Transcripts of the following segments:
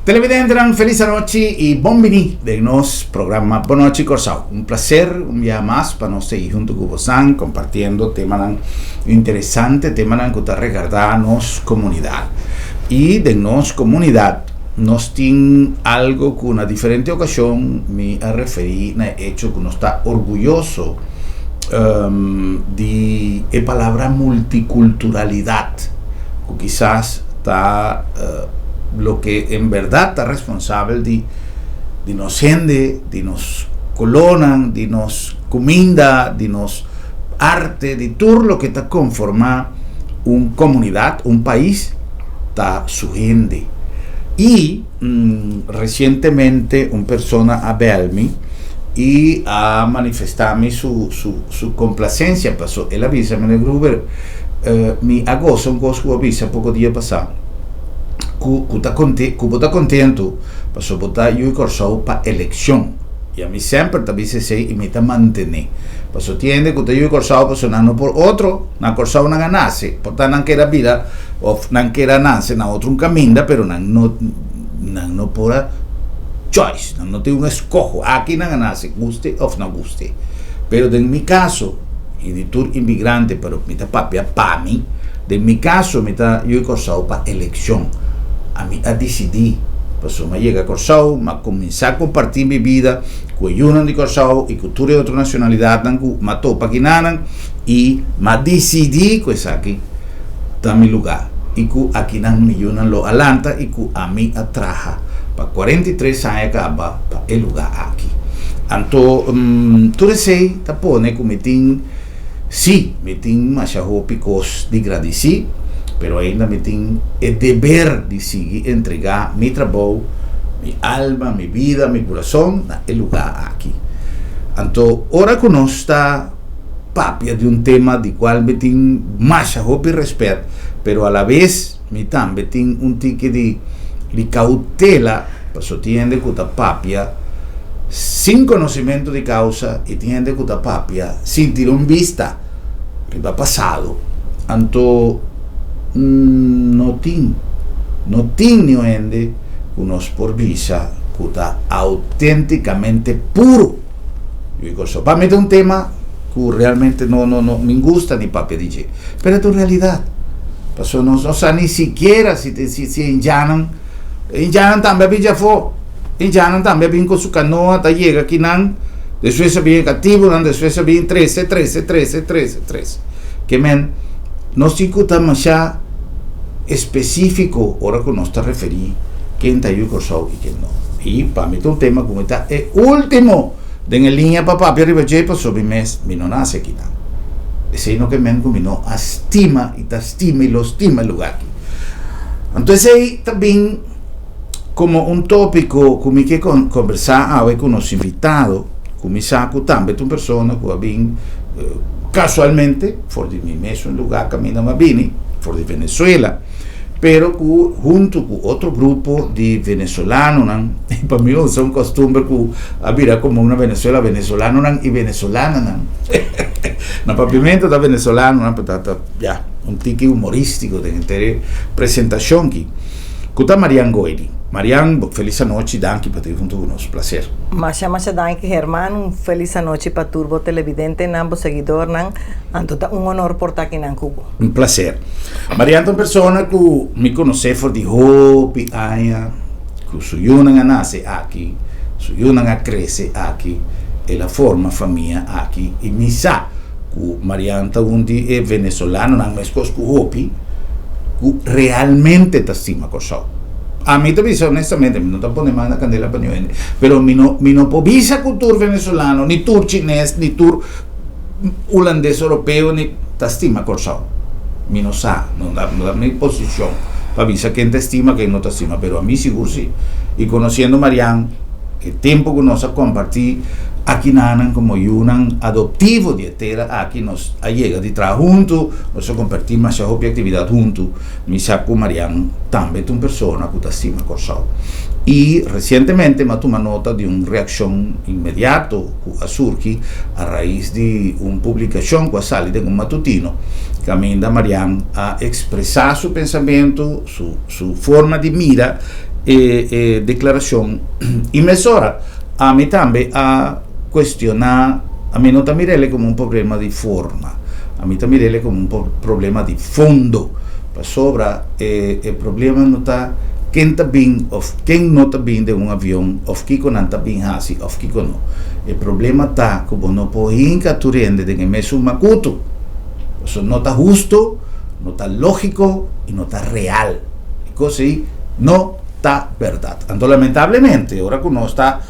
Televidentenan, felis anochi i bon bini den nos programa Bon Nochi Kòrsou. Un plaser un bia mas pa nos ta ei huntu ku bosan kompartiendo temanan interesante, temanan ku ta regardá nos komunidat. I den nos komunidat nos tin algo ku na diferente okashon mi a referí na e echo ku nos ta orguyoso di e palabra multikulturalidat ku kisas ta loke en berdad ta responsabel di di nos hende, di nos colornan, di nos cuminda, di nos arte, di tur loke ta conforma un comunidad, un pais, ta su hende. Y recientemente un persona a bel mi y a manifesta mi su su su complacencia paso el a bisa, Meneer Gruber, Mi a gosa un kos ku bo a bisa poko dia pasá, ku ku ta konte ku bo ta kontentu pasobra bo ta yu Kòrsou pa elekshon. I ami semper ta bisa esei i mi ta mantené. Pasobra tin hende ku ta yu Kòrsou pasobra nan no por otro, na Kòrsou nan a nase, por ta nan keda bira òf nan keda nase na otro un kaminda pero nan no nan no por a choice, nan no tin un eskoho. Aki nan a nase, guste òf no guste. Pero den mi kaso. I di tur inmigrante, pero mi ta papia pa mi, den mi kaso mi ta yu Kòrsou pa elekshon. Ami a disidí, pasobra mi a yega Kòrsou, mi a kuminsá kompartí mi bida ku e yunan di Kòrsou i ku tur e otro nashonalidatnan ku mi a topa kinanan i mi a disidí ku esaki ta mi lugá i ku akinan mi yunan lo a lanta i ku ami a traha pa 43 aña kaba pa e lugá aki. Anto tur esei ta pone ku mi tin, sí, mi tin masha hopi kos di gradisí, pero ainda mi tin e deber di sigui entregá mi trabou, mi alma, mi bida, mi kurason na e lugá aki. Anto ora ku nos ta papia di un tema di kual mi tin masha hopi rèspèt, pero alabes mi tambe tin un tiki di di kautela, pasobra tin hende ku ta papia sin konosimentu di kausa i tin hende ku ta papia sin tira un bista riba pasado. Anto no tin, no tin niun hende ku nos por bisa ku ta auténtikamente puru. Yu Kòrsou. Pa mi ta un tema ku realmente no no no mi gusta ni papia di dje. Pero ta un realidat. Pasobra nos no sa ni sikiera si si si e indjannan, e indjannan tambe a bin dje afó. E indjannan tambe a bin ku su kanoa ta yega akinan, despues a bin e katibunan, despues a bin trese trese trese trese trese. Ke men nos tin ku ta masha espesífiko ora ku nos ta referí ken ta yu Kòrsou i ken no. I pa mi ta un tema ku mi ta e último den e liña pa papia riba dje pasobra mi mes mi no nase akinan. Esei no ke men ku mi no a stima i ta stima i lo stima e lugá aki. Anto esei ta bin komo un tópiko ku mi ke kombersá awe ku nos invitado, ku mi sa ku tambe ta un persona ku a bin kasualmente for di mi mesun lugá kaminda mi a bini, for di Venezuela. Pero ku huntu ku otro grupo di venezolanonan, i pa mi usa un kostumber ku a bira komun na Venezuela, venezolanonan i venezolananan. Na papiamentu ta venezolanonan, pero ta ta ya un tiki humorístiko den henter e presentashon aki, ku ta Marian Goedi. Marian, bo felis anochi, danki pa ta huntu ku nos. Plaser. Masha masha danki Herman, un felis anochi pa tur bo televidentenan, bo seguidornan, anto ta un honor por ta akinan ku bo. Un placer. Marian ta un persona ku mi konosé for di hopi aña, ku su yunan a nase aki, su yunan a krese aki, el a forma famia aki i mi sa ku Marian ta un di e venezolanonan meskos ku hopi ku realmente ta stima Kòrsou. Ami ta bisa honestamente, mi no ta pone man na kandela pa niun hende, pero mi no mi no por bisa ku tur venezolano, ni tur chines, ni tur Hulandes Oropeo ni ta stima Kòrsou. Mi no sa, no ta no ta mi posishon pa bisa ken ta stima ken no ta stima, pero ami sigur si. I konosiendo Marian, e tempu ku nos a kompartí akinanan komo yunan adoptivo di e tera aki, nos a yega di traha huntu, nos a kompartí masha hopi aktividat huntu. Mi sa ku Marian tambe ta un persona ku ta stima Kòrsou. I resientemente mi a tuma nota di un reakshon inmediato ku a surgi a rais di un publikashon ku a sali den un matutino kaminda Marian a ekspresá su pensamentu, su su forma di mira e e deklarashon i mesora ami tambe a kuestioná, ami no ta mir'el komo un problema di forma, ami ta mir'el komo un problema di fondo, pasobra e e problema no ta ken ta bin òf ken no ta bin den un avion òf kiko nan ta bin hasi òf kiko no. E problema ta ku bo no por hinka tur hende den e mesun makutu, pasobra no ta hustu, no ta lógiko i no ta real. E kos ei no ta bèrdat. Anto lamentablemente ora ku nos ta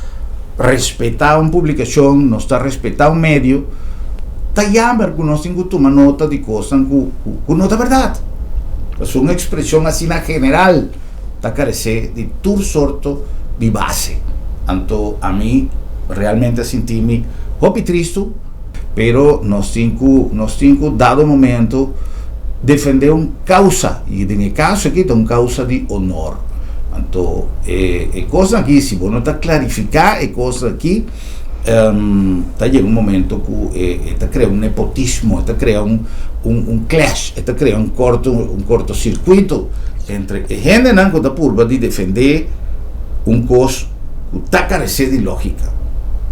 respetá un publikashon, nos ta respetá un medio, ta yamber ku nos tin ku tuma nota di kosnan ku ku no ta bèrdat. Pasobra un ekspreshon asina general ta karesé di tur sorto di base. Anto ami realmente a sinti mi hopi tristu. Pero nos tin ku nos tin ku dado momento defendé un kausa i den e kaso aki ta un kausa di honor. Anto e e kosnan aki si bo no ta klarifiká e kosnan aki ta yega un momento ku e e ta krea un nepotismo, e ta krea un un un clash, e ta krea un korto un kortosirkuito entre e hendenan ku ta purba di defendé un kos ku ta karesé di lógika.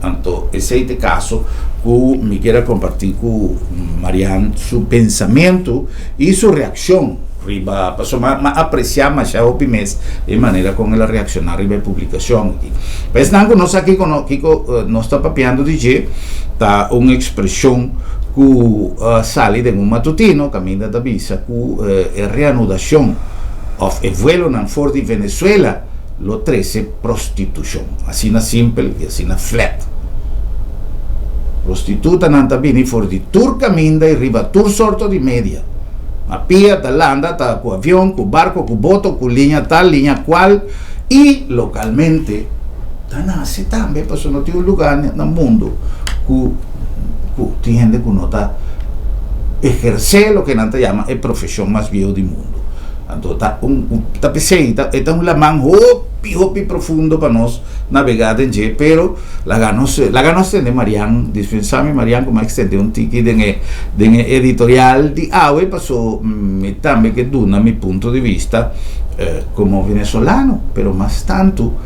Anto esei ta e kaso ku mi kier a kompartí ku Marianne su pensamentu i su reakshon riba, pasobra mi a apresiá masha hopi mes e manera kon el a reakshoná riba e publikashon aki. Pa esnan ku no sa kiko no kiko nos ta papiando di dje, ta un ekspreshon ku a sali den un matutino kaminda ta bisa ku e reanudashon òf e vuelonan for di Venezuela lo trese prostitushon. Asina simpel i asina flat. Prostitutanan ta bini for di tur kaminda i riba tur sorto di media. Na pia, ta landa, ta ku avion, ku barko, ku boto, ku liña tal, liña kual i lokalmente ta nase tambe pasobra no tin un lugá na mundu ku ku tin hende ku no ta ehersé loke nan ta yama e profeshon mas bieu di mundu. Anto ta un ta p'esei ta e ta un laman hopi hopi profundo pa nos nabegá den dje, pero laga nos laga nos tende Marian, dispensá mi Marian ku mi a ekstendé un tiki den e den e editorial di awe paso mi tambe ke duna mi punto di vista komo venezolano pero mas tantu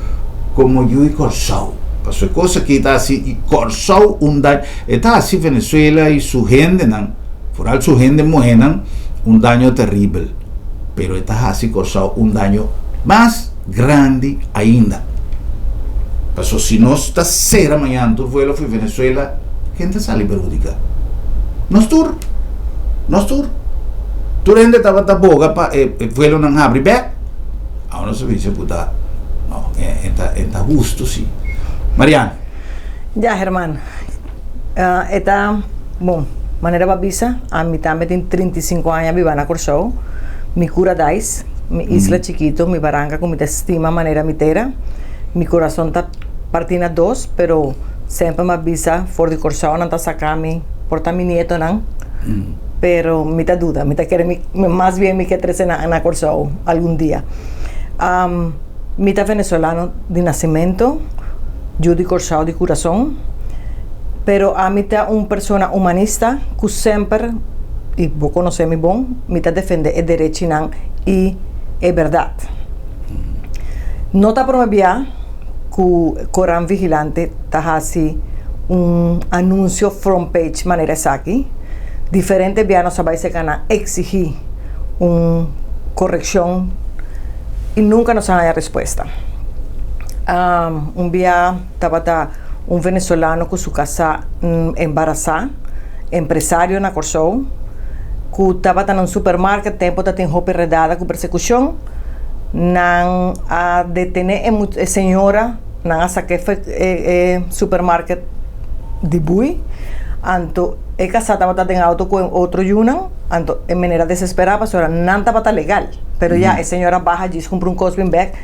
komo yu di Kòrsou paso e kos aki ta hasi Kòrsou un daño e ta hasi Venezuela i su hendenan. Foral su hende muhénan un daño teribel, pero e ta hasi Kòrsou un daño mas grandi ainda. Paso si nos ta sera mañan tur vuelo for Venezuela, ken ta sali perhudiká? Nos tur! Nos tur! Tur hende tabata boga pa e vuelonan habri bèk, awe nos a bisa ku ta, no, e ta, e ta hustu si. Marian. Ya, Herman. E ta bon, manera bo a bisa, ami tambe tin 35 aña biba na Kòrsou. Mi kura dais, mi isla chikitu, mi baranka ku mi ta stima manera mi tera. Mi kurason ta partí na dos, pero semper mi a bisa for di Kòrsou nan ta saka mi, por ta mi nietonan, pero mi ta duda, mi ta kere mi, mas bien mi ke trese nan na Kòrsou algun dia. Mi ta venezolano di nacimento, yu di Corsou di curason, pero ami ta un persona humanista cu semper, y bo conoce mi bon, mi ta defende e derechinan y e berdad. No ta prome bia cu Coran Vigilante ta haci un anuncio front page manera esaki, diferente bia nos a bay seca nan exigi un correccion. i nunka nos a haña respuesta. Un bia tabata un venezolano ku su kasá embarasá, empresario na Kòrsou, ku tabata na un supermarket tempu ta tin hopi redada ku persekushon. Nan a detené e señora, nan a sak'é for e supermarket di bui. Anto e kasá tabata den auto ku e otro yunan, anto e manera desesperá pasobra nan tabata legal. Pero ya e señora baha djis cumpra un cos bin bek.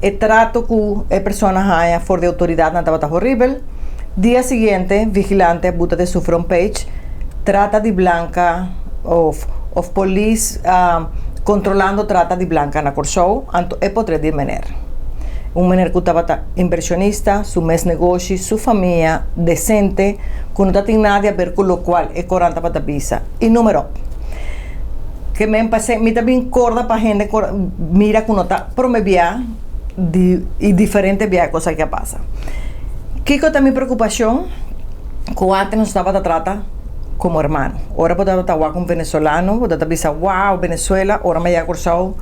E trato cu e persona haña for di autoridadnan tabata horibel. Dia siguiente vigilante a buta den su front page, trata di blanca of of polis controlando trata di blanca na Corsou, anto e potre di e meneer. Un meneer cu tabata inversionista, su mes negoshi, su famia decente, cu no ta tin nada di haber cu locual e coran tabata bisa. Y numero. Ke men pas'é, mi ta bin korda pa hende kor mira ku no ta prome bia. Di i diferente bia e kos aki a pasa. Kiko ta mi preokupashon? Ku antes nos tabata trata komo hermano. Ora bo tabata wak un venezolano, bo tabata bisa, Wow, Venezuela, ora mi a yega Kòrsou.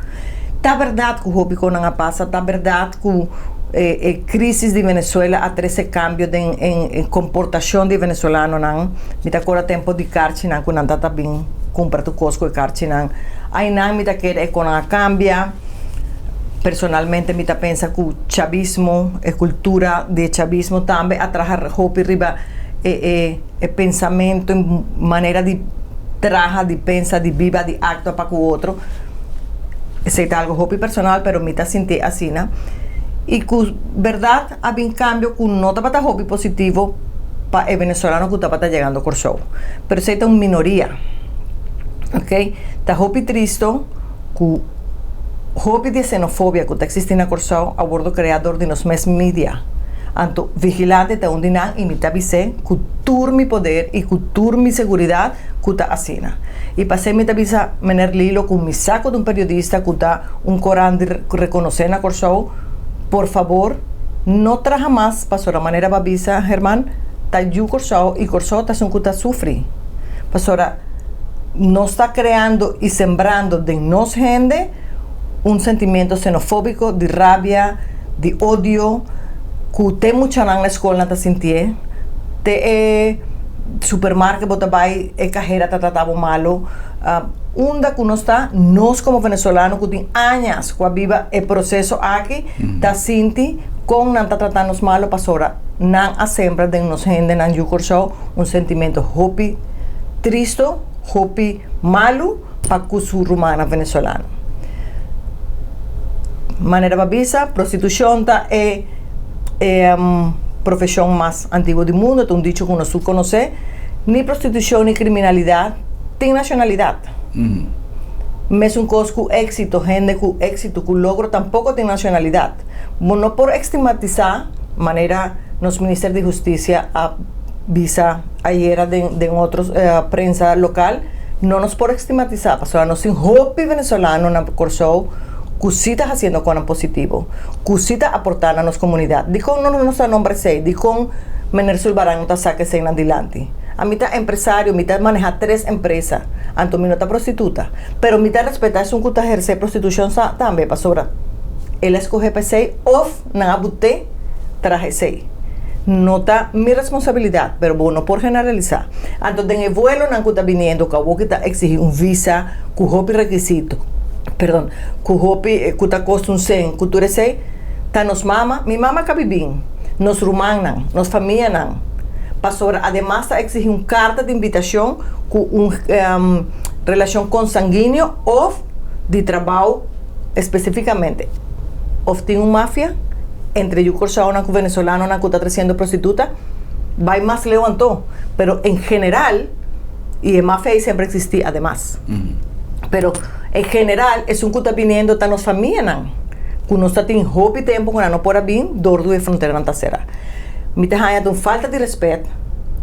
Ta bèrdat ku hopi kosnan a pasa, ta bèrdat ku e e krísis di Venezuela a trese kambio den e komportashon di e venezolanonan. Mi ta kòrda tempu di karchinan ku nan tabata bin kumpra tur kos ku e karchinan. Ainan mi ta kere e kosnan a kambia. Personalmente mi ta pensa ku chavismo, e kultura di e chavismo tambe a traha hopi riba e e e pensamentu i manera di traha, di pensa, di biba, di aktua pa ku otro. Esei ta algu hopi personal pero mi ta sinti asina. I ku bèrdat a bin kambio ku no tabata hopi positivo pa e venezolano ku tabata yegando Kòrsou. Pero esei ta un minoria. Oke. Ta hopi tristo. Ku hopi di e xenofobia ku ta eksistí na Kòrsou a wordo kreá dor di nos mes media. Anto Vigilante ta un di nan i mi ta bis'é ku tur mi poder i ku tur mi seguridat ku ta asina. I pas'é mi ta bisa Mener Lilo ku mi sa ku ta un periodista ku ta un korant di rekonosé na Kòrsou, por fabor no traha mas pasobra manera bo a bisa Herman ta yu Kòrsou i Kòrsou ta esun ku ta sufri pasobra Nos ta kreando i sembrando den nos hende un sentimiento xenofóbiko, di rabia, di odio, ku te muchanan na skolnan ta sintié, te e supermarket bo ta bai e kahera ta trata bo malu. Unda ku nos ta, nos komo venezolano ku tin añas ku a biba e proseso aki ta sinti kon nan ta trata nos malu pasobra nan a sembra den nos hendenan yu Kòrsou un sentimiento hopi tristo, hopi malu pa ku su rumannan venezolano. Manera pa bisa, prostitushon ta e e profeshon mas antiguo di mundu, ta un dicho ku nos tur konosé. Ni prostitushon ni kriminalidat tin nashonalidat. Mesun kos ku éksito, hende ku éksito, ku logro tampoko tin nashonalidat. Bo no por estigmatisá manera nos minister di hustisia a bisa ayera den den otro prensa lokal, no nos por estigmatisá pasobra nos tin hopi venezolano na Kòrsou ku si ta hasiendo konan positivo, ku si ta aportá na nos komunidat. Dikon no nos ta nombra esei? Dikon Mener Sulbarán no ta saka eseinan dilanti? Ami ta empresario, mi ta manehá tres empresa, anto mi no ta prostituta. Pero mi ta respetá esun ku ta ehersé prostitushon sa tambe pasobra el a skohé pa esei òf nan a but'é traha esei. No ta mi responsabilidat, pero bo no por generalisá. Anto den e vuelonan ku ta biniendo ku awor ki ta eksigí un visa ku hopi rekisito, perdon, ku hopi ku ta kosta un sen, ku tur esei, ta nos mama, mi mama ka bibin, nos rumannan, nos famianan, pasobra ademas ta eksigí un karta di invitashon ku un relashon konsanguíneo òf di trabou espesífikamente. Òf tin un mafia entre yu Kòrsounan ku venezolanonan ku ta tresiendo prostituta, bai mas leu anto. Pero en general, i e mafia ei semper eksistí ademas, pero en general esun ku ta biniendo ta nos famianan ku nos ta tin hopi tempu ku nan no por a bin dor di e fronteranan ta será. Mi ta haña ta un falta di rèspèt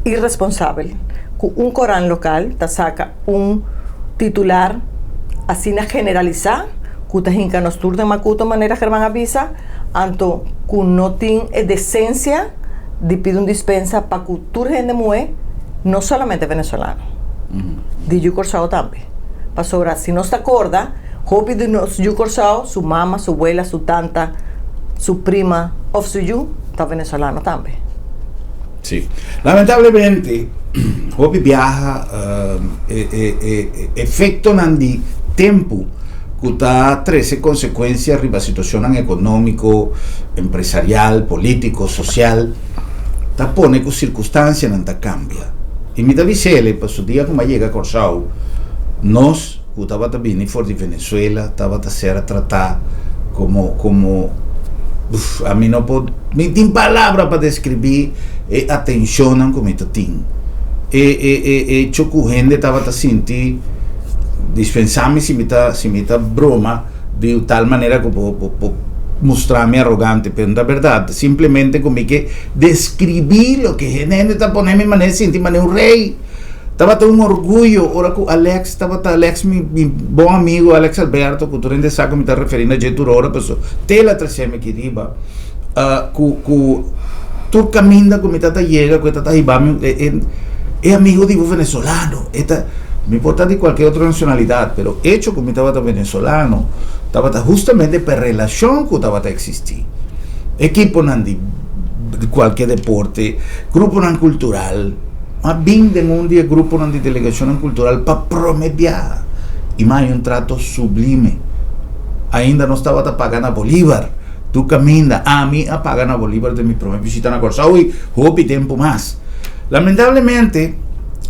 iresponsabel ku un koran lokal ta saka un titular asina generalisá ku ta hinka nos tur den makuto manera Germán a bisa, anto ku no tin e desensia di pidi un dispensa pa ku tur hende muhé, no solamente venezolano, di yu Kòrsou tambe. Pasobra si nos ta korda, hopi di nos yu Kòrsou, su mama, su wela, su tanta, su prima òf su yu ta venezolano tambe. Sí. Lamentablemente, hopi biaha e e e efectonan di tempu cu ta trece consecuencia riba situacionnan economico, empresarial, politico, social, ta pone cu circunstancianan ta cambia. Y mi ta bisele, paso dia cu mi a yega Corsou, nos cu tabata bini for di Venezuela tabata ser tratá como como uf ami no por mi tin palabra pa describí e atencionnan cu mi ta tin e e e hecho cu hende tabata sinti dispensá mi si mi ta si mi ta broma di tal manera cu bo bo bo mustra mi arogante pero no ta berdad simplemente cu mi ke describí loke hende ta pone mi manera sinti manera un rey. Tabata un orguyo ora ku Alex tabata Alex mi mi bon amigo Alex Alberto ku tur hende sa ku mi ta referi na dje tur ora paso te el a trese mi aki riba ku ku tur kaminda ku mi ta ta yega ku e ta ta hiba mi e e e amigo di bo venezolano e ta mi por ta di kualke otro nashonalidat pero echo ku mi tabata venezolano tabata hustamente pa e relashon ku tabata eksistí ekiponan di kualke deporte gruponan kultural. A bin den un di e gruponan di delegashonnan kultural pa prome biaha i m'a haña un trato sublime. Ainda nos tabata paga na Bolívar tur kaminda. Ami a paga na Bolívar den mi prome bishita na Kòrsou i hopi tempu mas. Lamentablemente,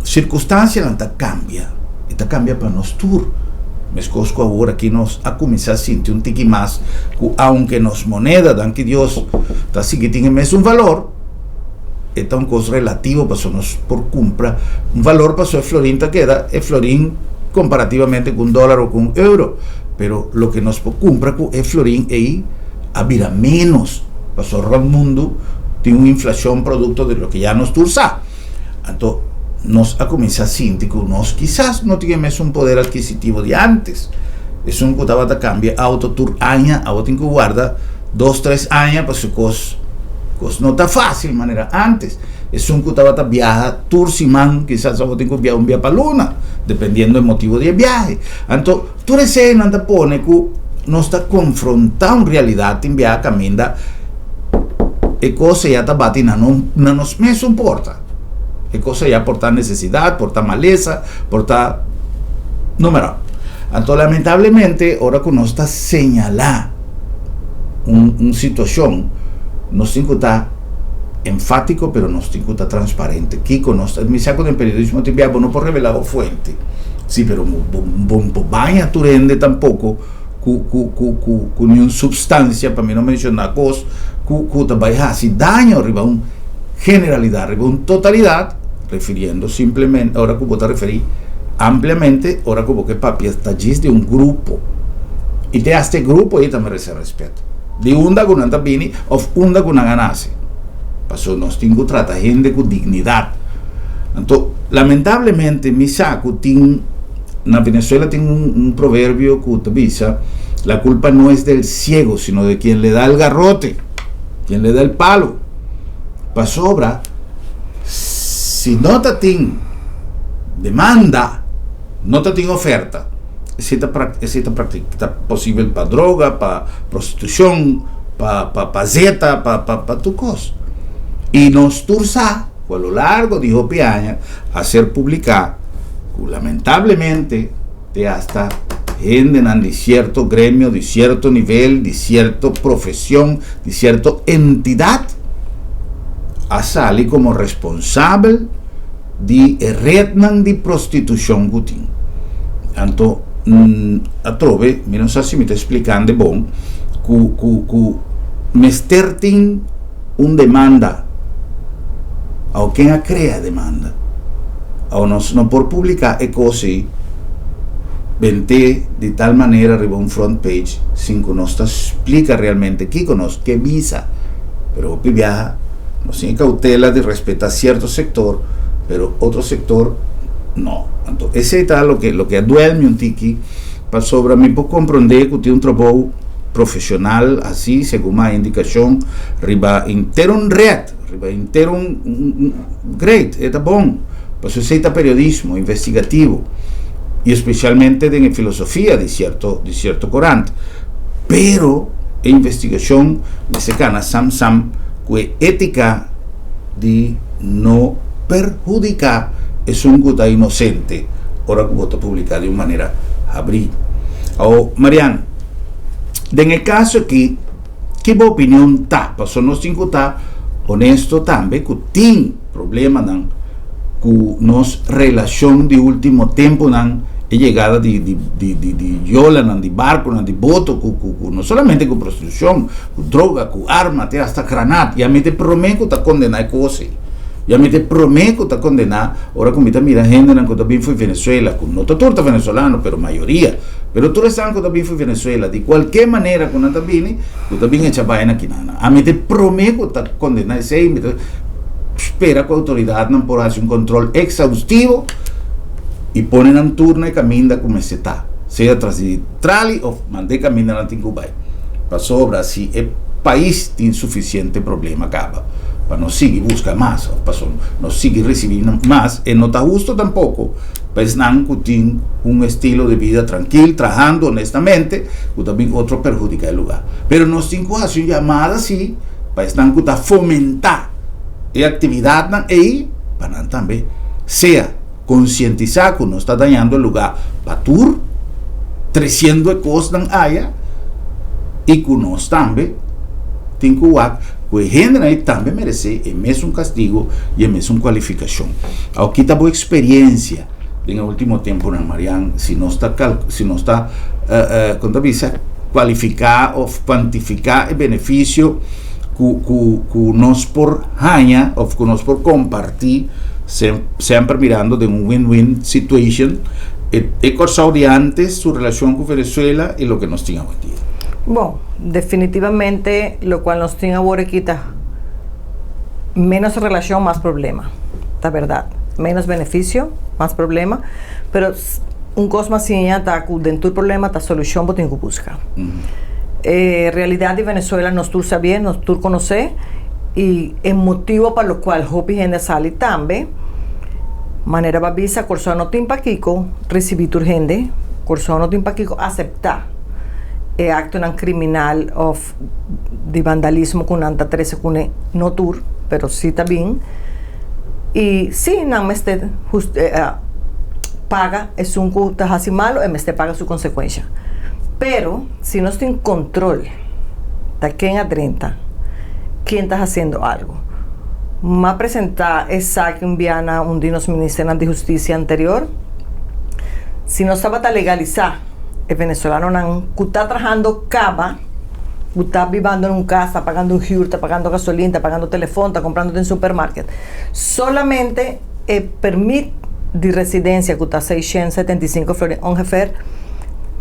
sirkunstansianan ta kambia i ta kambia pa nos tur. Meskos ku awor aki nos a kuminsá sinti un tiki mas ku aunke nos moneda, danki Dios, ta sigui tin e mesun valor, E ta un kos relativo pasobra nos por kumpra un valor pasobra e florin ta keda e florin komparativamente ku un dòlar o ku un euro pero loke nos por kumpra ku e florin ei a bira ménos pasobra rònt mundu tin un inflashon produkto di loke ya nos tur sa anto nos a kuminsá sinti ku nos kisas no tin e mesun poder adkisitivo di ántes esun ku tabata kambia outo tur aña awo tin ku warda dos tres aña pa su kos kos no ta fácil manera antes. Esun ku tabata biaha tur siman kisas awor tin ku biaha un bia pa luna, dependiendo e motibo di e biahe. Anto tur eseinan ta pone ku nos ta konfrontá un realidat tin biaha kaminda e kos ya ta bati na na nos mesun porta. E kos ya por ta nesesidat, por ta malesa, por ta numero. Anto lamentablemente ora ku nos ta señalá un un situacion nos tin cu ta enfatico pero nos tin cu ta transparente kico nos ta mi sa cu den periodismo tin bia bo no por revela bo fuente si pero bo bo bo baña tur hende tampoco cu cu cu cu cu niun substancia pa mi no menciona cos cu cu ta bay haci daño riba un generalidad riba un totalidad refiriendo simplemente ora cu bo ta referi ampliamente ora cu bo ke papia ta djis di un grupo y te hasta e grupo ey ta merece respeto di unda cu nan ta bini of unda cu nan a nace pasobra nos tin cu trata hende cu dignidad anto lamentablemente mi sa cu tin na Venezuela tin un proverbio cu ta bisa la culpa no es del ciego sino de quien le da el garrote quien le da el palo pasobra Si no ta tin demanda, no ta tin oferta. Esei ta esei ta ta posibel pa droga, pa prostitushon, pa pa pa zeta, pa pa pa tur kos. I nos tur sa ku a lo largo di hopi aña a ser publiká ku lamentablemente te hasta hendenan di sierto gremio, di sierto nivel, di sierto profesion, di sierto entidat a sali komo responsabel di e retnan di prostitushon ku tin. Anto atrobe mi no sa si mi ta splikando bon ku ku ku mester tin un demanda. Awo ken a krea demanda? Awo nos no por publiká e kos ei bent'é di tal manera riba un front page sin ku nos ta splika realmente kiko nos ke bisa. Pero hopi biaha nos tin e koutela di respetá sierto sektor, pero otro sektor no. Anto esei ta loke loke a duel mi un tiki pasobra mi por komprondé ku tin un trabou profesional así segun ma indicacion riba henter un red riba henter un un great e ta bon pasobra esey ta periodismo investigativo y especialmente den e filosofia di cierto di cierto corant pero e investigacion mester cana sam sam cu e etica di no perhudica esun cu ta inocente ora cu bo ta publica di un manera habri. Awo Marian, den e caso aki ki bo opinion ta? Pasobra nos tin cu ta honesto tambe cu tin problemanan cu nos relacion di ultimo temponan, e yegada di di di di di yolanan, di barconan, di boto cu cu cu no solamente cu prostitucion, cu droga, cu arma, te hasta granat. Y ami ta e prome cu ta condena e cos ey. Y ami ta e prome cu ta condena ora cu mi ta mira hendenan cu ta bin fo'i Venezuela, cu no ta tur ta venezolano, pero mayoria, pero tur esnan cu ta bin fo'i Venezuela, di cualkier manera cu nan ta bini, cu ta bin echa baina kinan. Ami ta e prome cu ta condena esey, mi ta spera cu autoridadnan por haci un control exhaustivo. I pone nan tur na e kaminda ku mester ta, sea tras di trali òf manda e kaminda nan tin ku bai. Pasobra si e pais tin sufisiente problema kaba pa nos sigui buska mas òf paso nos sigui risibí mas, e no ta husto tampoko pa esnan ku tin un estilo di bida trankil, trahando honestamente, ku ta bin otro perhudiká e lugá. Pero nos tin ku hasi un yamada si pa esnan ku ta fomentá e aktividatnan ei pa nan tambe sea konsientisá ku nos ta dañando e lugá pa tur, tresiendo e kosnan aya i ku nos tambe tin ku wak ku e hendenan ei tambe meresé e mesun kastigo i e mesun kualifikashon. Awor ki ta bo eksperiensia den e último tempunan, Marian, si nos ta si nos ta kon ta bisa kualifiká òf kuantifiká e benefisio ku ku ku nos por haña òf ku nos por kompartí Semper mirando den un win-win situation e e Kòrsou di antes, su relashon ku Venezuela i loke nos tin awendia. Bon, definitivamente lokual nos tin awor aki ta ménos relashon, mas problema. Ta bèrdat. Ménos benefisio, mas problema. Pero un kos mas siña ta ku den tur problema ta solushon bo tin ku buska. E realidat di Venezuela nos tur sabie, nos tur konosé i e motibo pa lokual hopi hende a sali tambe, manera bo a bisa Kòrsou no tin pakiko risibí tur hende, Kòrsou no tin pakiko aseptá e aktonan kriminal òf di vandalismo ku nan ta trese kuné, no tur, pero si ta bin i si nan mester paga esun ku ta hasi malu e mester paga su konsekuensha. Pero si nos tin kontrol ta ken a drenta, ken ta hasiendo algu. M'a presentá esaki un bia na un di nos ministernan di hustisia anterior. Si nos tabata legalisá e venezolanonan ku ta trahando kaba, ku ta bibando na un kas, ta pagando un hür, ta pagando gasolin, ta pagando telefon, ta komprando den supermarket, solamente e permit di residensia ku ta 675 florin ongeveer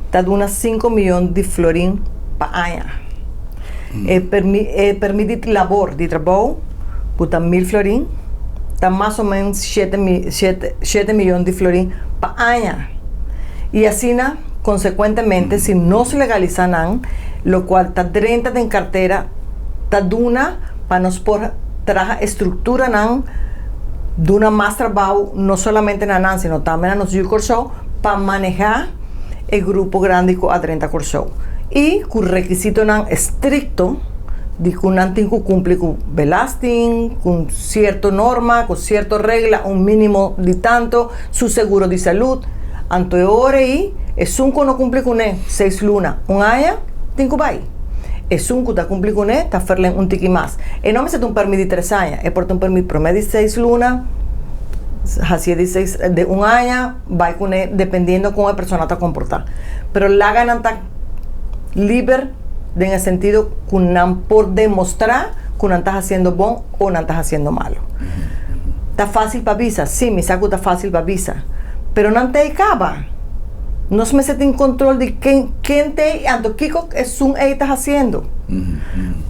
ta duna 5 miyon di florin pa aña. E permi e permit di labor di trabou ku ta 1000 florin ta mas o menos shete mi shete shete miyon di florin pa aña. I asina konsekuentemente si nos legalisa nan lokual ta drenta den kartera ta duna pa nos por traha e strukturanan, duna mas trabou no solamente na nan sino tambe na nos yu Kòrsou pa manehá e grupo grandi ku a drenta Kòrsou i ku rekisitonan estrikto di ku nan tin ku kumpli ku belasting, ku sierto norma, ku sierto regla, un mínimo di tanto, su seguro di salud. Anto e ora ei esun ku no kumpli kuné seis luna, un aña, tin ku bai. Esun ku ta kumpli kuné ta ferlen un tiki mas. E no mester ta un pèrmit di tres aña, e por ta un pèrmit promé di seis luna, hasié di seis, di un aña, bai kuné dependiendo kon e persona ta komportá. Pero laga nan ta liber den e sentido ku nan por demostrá ku nan ta hasiendo bon o nan ta hasiendo malu. Ta fásil pa bisa? Sí, mi sa ku ta fásil pa bisa. Pero nan ta e kaba. Nos mester tin control di ken ken ta ei anto kiko esun ei ta haciendo.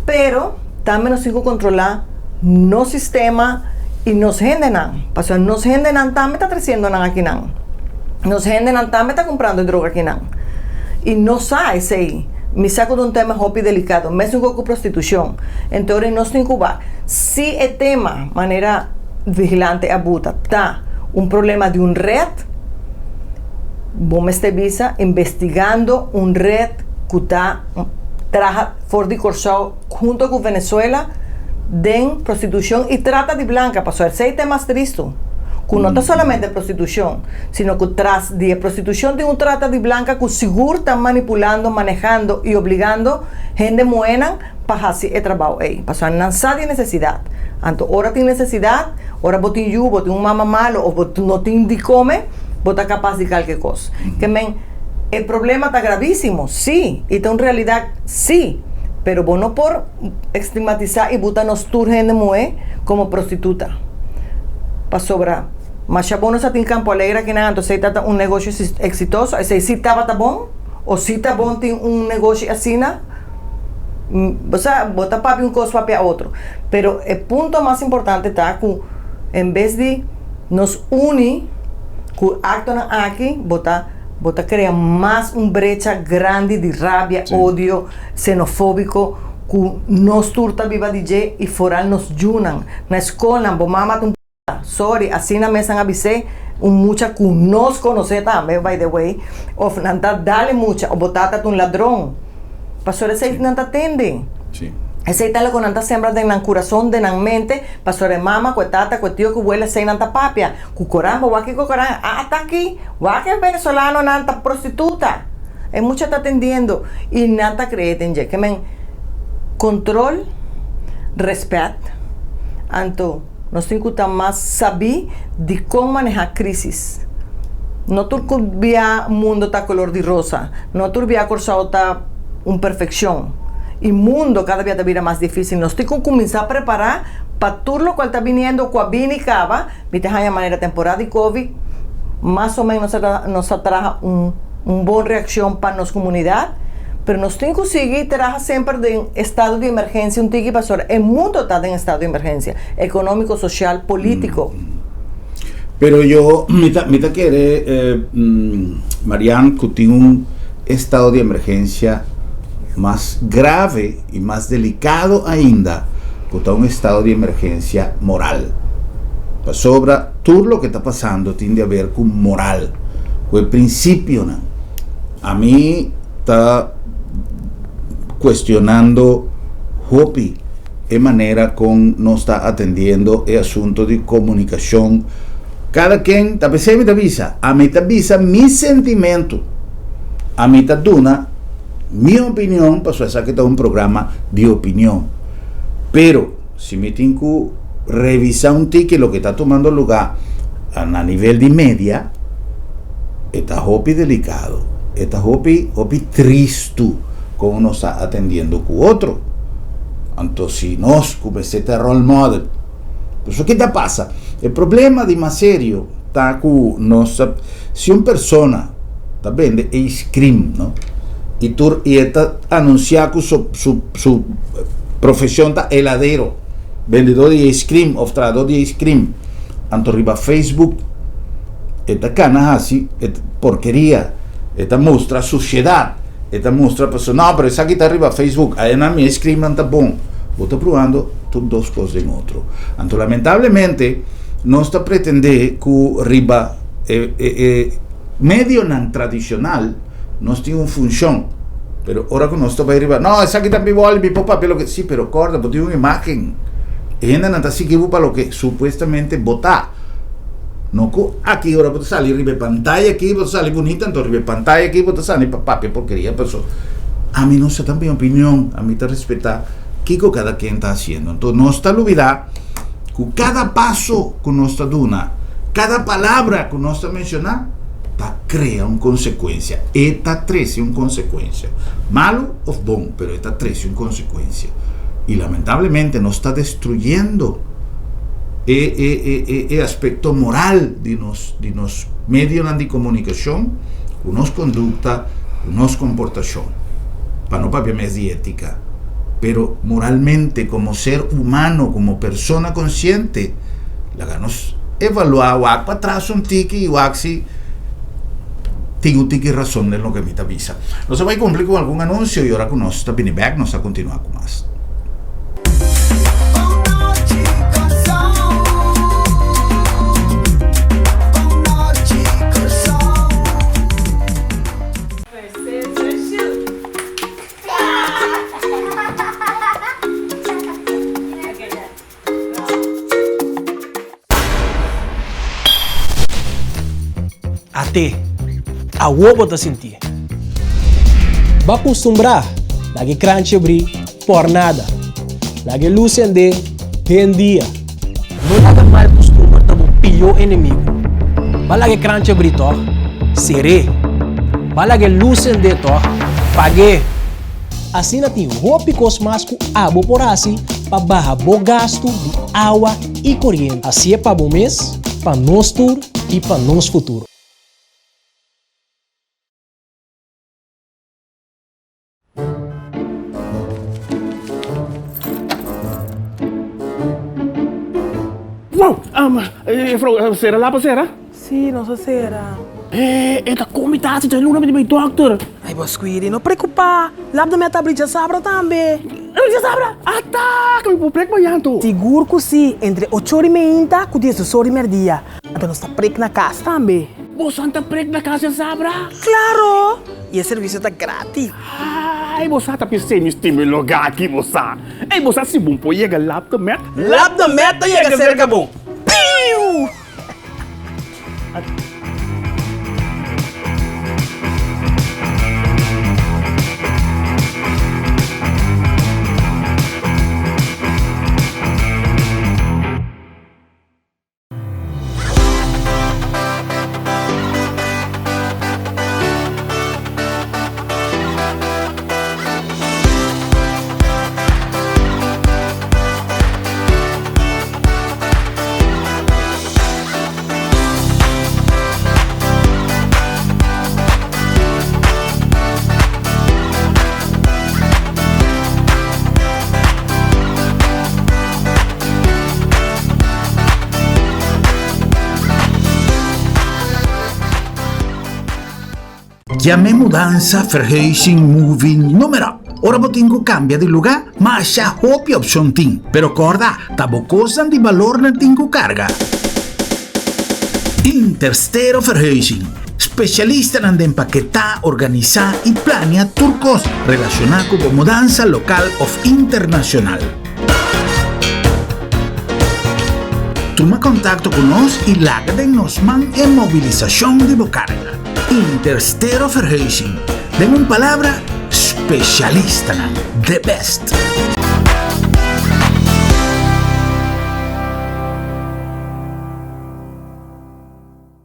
Pero tambe nos tin cu controla nos sistema y nos hendenan. Pasobra nos hendenan tambe ta treciendo nan akinan. Nos hendenan tambe ta cumprando e droga akinan. Y nos sa esey. Mi sa cu ta un tema hopi delicado. Mesun cu prostitucion. Entonces nos tin cu wak si e tema manera Vigilante a buta ta un problema di un red. Bo mester bisa investigando un red ku ta traha for di Kòrsou hunto ku Venezuela den prostitushon i trata di blanka pasobra esei ta e mas tristu ku no ta solamente prostitushon sino ku tras di e prostitushon tin un trata di blanka ku sigur ta manipulando manehando i obligando hende muhénan pa hasi e trabou ei pasobra nan sa di nesesidat anto ora tin nesesidat ora bo tin yu bo tin un mama malu of bo no tin di kome bo ta kapas di kalke kos ke men e problema ta gravisimo si i ta un realidat si pero bo no por estigmatisa i buta nos tur hende muhé komo prostituta pasobra masha bo no sa tin Campo Alegre akinan anto esei ta un negoshi eksitoso esei si tabata bon o si ta bon tin un negoshi asina. Bo sa, bo ta papia un kos, papia otro. Pero e punto mas importante ta ku en bes di nos uni, Ku aktonan aki bo ta bo ta krea mas un brecha grandi di rabia, odio, xenofóbiko ku nos tur ta biba di dje i foral nos yunan. Na skolnan bo mama ta un puta, sorry, asina mes nan a bis'é, un mucha ku nos konosé tambe by the way, òf nan ta dal e mucha òf bo tata ta un ladron. Pasobra esei nan ta tende. Esei ta loke nan ta sembra den nan kurason, den nan mente, pasobra e mama ku e tata ku e tio ku e wela esei nan ta papia. Ku koran bo wak kiko koran a ta aki, wak e venezolanonan ta prostituta. E mucha ta tendiendo i nan ta kree den dje. Ke men kontrol, respèt, anto nos tin ku ta mas sabí di kon manehá krísis. No tur ku bia mundo ta kolor di rosa, no tur bia Kòrsou ta un perfekshon i mundo kada bia ta bira mas difísil. Nos tin ku kuminsá prepará pa tur lokual ta biniendo ku a bini kaba. Mi ta haña manera temporada di covid mas o menos nos a traha un un bon reaccion pa nos comunidad, pero nos tin cu sigui traha semper den estado di emergencia un tiki pasobra e mundo ta den estado di emergencia, economico, social, politico. Pero yo mi ta mi ta kere Marian cu tin un estado di emergencia mas grave y mas delicado ainda cu ta un estado di emergencia moral. Pasobra tur loke ta pasando tin di haber cu moral, cu e principionan. Ami ta cuestionando hopi e manera con nos ta atendiendo e asunto di comunicacion. Cada ken ta pesey mi ta bisa, ami ta bisa mi sentimento, ami ta duna Mi opinion, pasobra esaki ta un programa di opinion. Pero si mi tin ku revisa un tiki loke ta tumando luga na nivel di media, e ta hopi delikado, e ta hopi hopi tristu kon nos ta atendiendo ku otro. Anto si nos ku mester ta role model, pasobra ke ta pasa? E problema di mas serio ta ku nos ta, si un persona ta bende ice cream no y tur y e ta anuncia cu su su su profesion ta heladero bendedor di ice cream of trahador di ice cream anto riba Facebook e ta cana haci e porkeria e ta mustra suciedad e ta mustra pasobra no pero esaki ta riba Facebook ayenan mi ice cream nan ta bon bo ta probando tur dos cos den otro anto lamentablemente nos ta pretende cu riba E e medionan tradicional nos tin un funcion, pero ora cu nos ta bay riba, no, esaki ta mi boli, mi por papia loke, si, pero corda, bo tin un imagen, e hendenan ta sigui bo pa loke supuestamente bo ta. No cu aki ora bo ta sali riba e pantaya aki bo ta sali bunita, anto riba e pantaya aki bo ta sali pa papia porkeria, paso ami no sa ta mi opinion, ami ta respeta kico cada ken ta haciendo. Anto nos ta lubida Ku kada paso ku nos ta duna, kada palabra ku nos ta menshoná, ta krea un konsekuensia. E ta trese un konsekuensia. Malu òf bon, pero e ta trese un konsekuensia. I lamentablemente nos ta destruyendo e e e e e aspekto moral di nos di nos medionan di komunikashon ku nos kondukta, ku nos komportashon. Pa no papia mes di étika. Pero moralmente como ser humano, como persona consciente, laga nos evalua wak patras un tiki y wak si tin un tiki razon den loke mi ta bisa. Nos a bai cumpli cu algun anuncio y ora cu nos ta bini bek nos ta continua cu mas. At'é, awor bo ta sintié. Bo a kustumbrá laga e kranchi abrí por nada. Laga e lus sendé den dia. No laga mal kustumber ta bo pió enemigu. Bo a laga e kranchi abrí tòg? Ser'é. Bo a laga e lus sendé tòg? Pag'é. Asina tin hopi kos mas ku abo por hasi pa baha bo gastu di awa i koriente. Hasié pa bo mes, pa nos tur i pa nos futuro. Wow! Juffrouw, sera lapa sera? Sí, nos a sera. E, e ta kon mi ta hasi djaluna mi ta bai dòkter. Ai bo Squiri, no preokupá, Lab de Med ta abri djasabra tambe. Abri djasabra? Ata, ku mi por prek mañan anto. Sigur ku sí, entre ocho ora i meinta ku diesdos ora i mèrdia. Anto nos ta prek na kas tambe. Bosan ta prek na kas djasabra? Klaro! I e servisio ta gratis. Ai, bo sa ta p'esei mi stima e lugá aki, bo sa. Ei, bo sa si bon por yega Lab de Med? Lab de Med ta yega serka bo. Piu! Yam'e mudansa, verhuizing, moving, numero. Ora bo tin ku kambia di lugá, masha hopi opshon tin. Pero kòrda, ta bo kosnan di balor nan tin ku karga. Interstero Verhuizing, spesialistanan den paketá, organisá i plania tur kos relashoná ku bo mudansa lokal òf internashonal. Tuma kontakto ku nos i laga den nos man e mobilisashon di bo karga. Interstero Verhuizing, den un palabra, spesialistanan, the best!